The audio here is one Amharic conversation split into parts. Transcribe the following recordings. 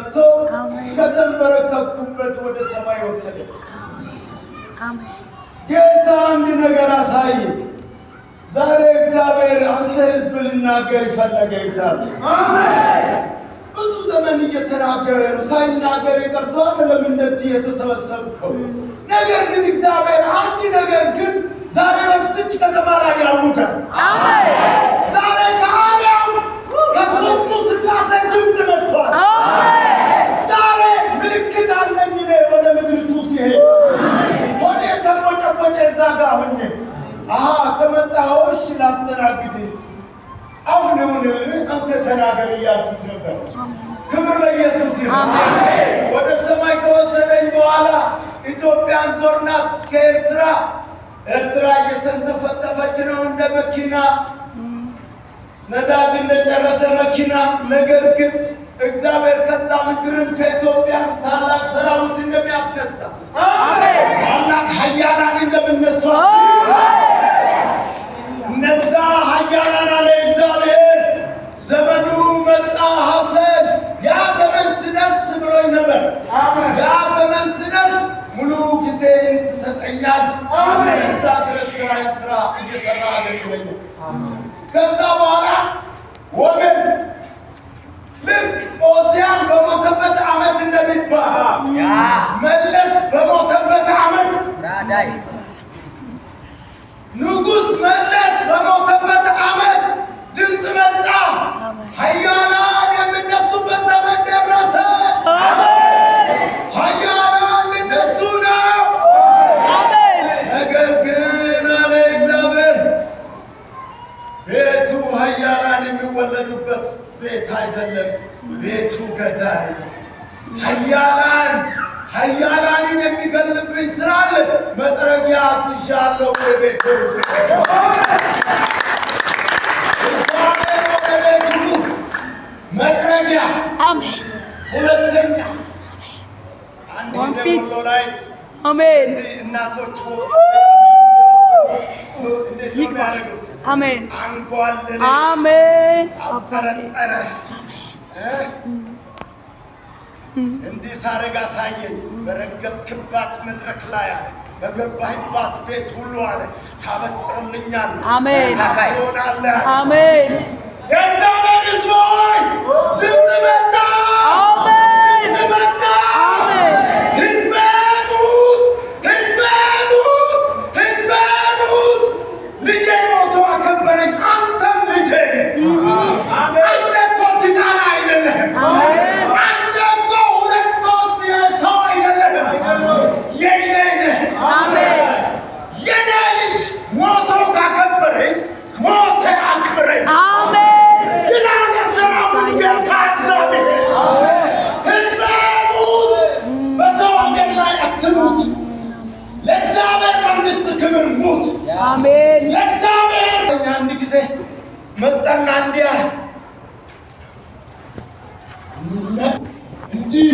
መጥቶ ከተንበረከኩበት ወደ ሰማይ ወሰደ። አሜን። ጌታ አንድ ነገር አሳየ። ዛሬ እግዚአብሔር አንተ ህዝብ ልናገር ይፈለገ። እግዚአብሔር ብዙ ዘመን እየተናገረ ነው። ሳይናገር የቀርቷል። ለምን እንደዚህ የተሰበሰብከው? ነገር ግን እግዚአብሔር አንድ ነገር ግን ዛሬ በዚች ከተማ ላይ ያውጃል። አሜን። ዛሬ ከአርያም ከሦስቱ ሥላሴ ድምፅ መጥቷል። አሜን። ዛሬ ምልክት አለኝ። እኔ ወደ ምድሪቱ ሲሄድ ሆዴ ተንቦጨቦጨ። እዛ ጋ ሆኜ አሃ ከመጣኸው እሺ ላስተናግድ፣ አሁን ይሁን አንተ ተናገር እያልኩት ነበር። ክብር ለኢየሱስ ይሁን። ወደ ሰማይ ከወሰደኝ በኋላ ኢትዮጵያን ዞርናት እስከ ኤርትራ። ኤርትራ እየተንተፈተፈች ነው እንደ መኪና ነዳጅ እንደጨረሰ መኪና። ነገር ግን እግዚአብሔር ከዛ ምድርም ከኢትዮጵያ ታላቅ ሰራዊት እንደሚያስነሳ፣ ታላቅ ኃያላን እንደሚነሱ፣ እነዛ ኃያላን አለ እግዚአብሔር ዘመኑ መጣ ሐሰን ያ ዘመን ስደርስ ብሎኝ ነበር። ያ ዘመን ስደርስ ሙሉ ጊዜን ትሰጠኛል። እስከዛ ድረስ ስራዬን ስራ እየሰራ አገልግለኛል። ከዛ በኋላ ወገን ልክ ኦዚያን በሞተበት ዓመት እንደሚባል መለስ በሞተበት ዓመት፣ ንጉሥ መለስ በሞተበት ዓመት ድምፅ መጣ። ኃያላን የሚነሱበት ዘመን ደረሰ። ኃያላን ሊነሱ ነው። አሜን። ነገር ግን አለ እግዚአብሔር ቤቱ ኃያላን የሚወለዱበት ቤት አይደለም፣ ቤቱ ገዳይ ነው። ኃያላንን የሚገልብኝ ስራ አለ። መጥረጊያ አስይዣለሁ ወደ ቤቱ። እግዚአብሔር ወደ ቤቱ መጥረጊያ። አሜን። ሁለተኛ አንድ ጊዜ ወንፊት። ወሎ ላይ አሜን። እዚህ እናቶች እንዴት ነው ይግባ። የሚያደርጉት? አሜን። አንጓለለ፣ አሜን። አባቴ። አበረጠረ እ? እንዲህ ሳረግ አሳየኝ። በረገጥክባት መድረክ ላይ አለ፣ በገባህባት ቤት ሁሉ አለ ታበጥርልኛለህ፣ አሜን። ትሆናለህ አለ። አሜን። የእግዚአብሔር ሕዝብ ሆይ ድምፅ መጣ፣ አሜን። ድምፅ መጣ። አሜን። ሕዝቤ ሙት፣ ሕዝቤ ሙት፣ ሕዝቤ ሙት። ልጄ ሞቶ አከበረኝ፣ አንተም ልጄ ነህ። አንተ እኮ ዲቃላ አይደለህም። አንተ እኮ ሁለት ሶስት የሰው አይደለህም። የኔ ነህ። አሜን። የኔ ልጅ ሞቶ ካከበረኝ ሞተ አክብረኝ አሜን። ይላል የሰራዊት ጌታ እግዚአብሔር። ሕዝቤ ሙት፣ በሰው ሀገር ላይ አትሙት። ለእግዚአብሔር መንግሥት ክብር ሙት። አሜን። ለእግዚአብሔር አንድ ጊዜ መጣና እንዲህ አለ። እንዲህ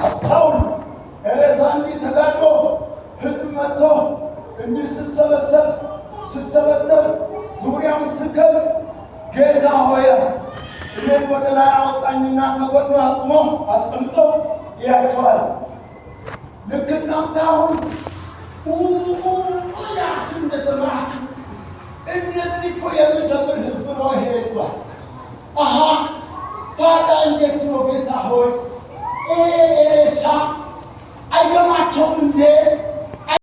አስታውል፣ ሬሳ እንዲህ ተጋድሞ ህዝብ መጥቶ እንዲህ ስሰበሰብ ዙሪያውን ስከብ ጌታ ሆይ እኔን ወደ ላይ አወጣኝና ከጎኑ አቁሞ አስቀምጦ ይያቸዋል። ልክ እናንተ አሁን ያችሁ እንደዘመራችሁ እነዚህ እኮ የሚዘምር ህዝብ ነው ይሄ ይሏል። አሃ ታዲያ እንዴት ነው ጌታ ሆይ ይሄ ሬሳ አይገማቸውም እንዴ?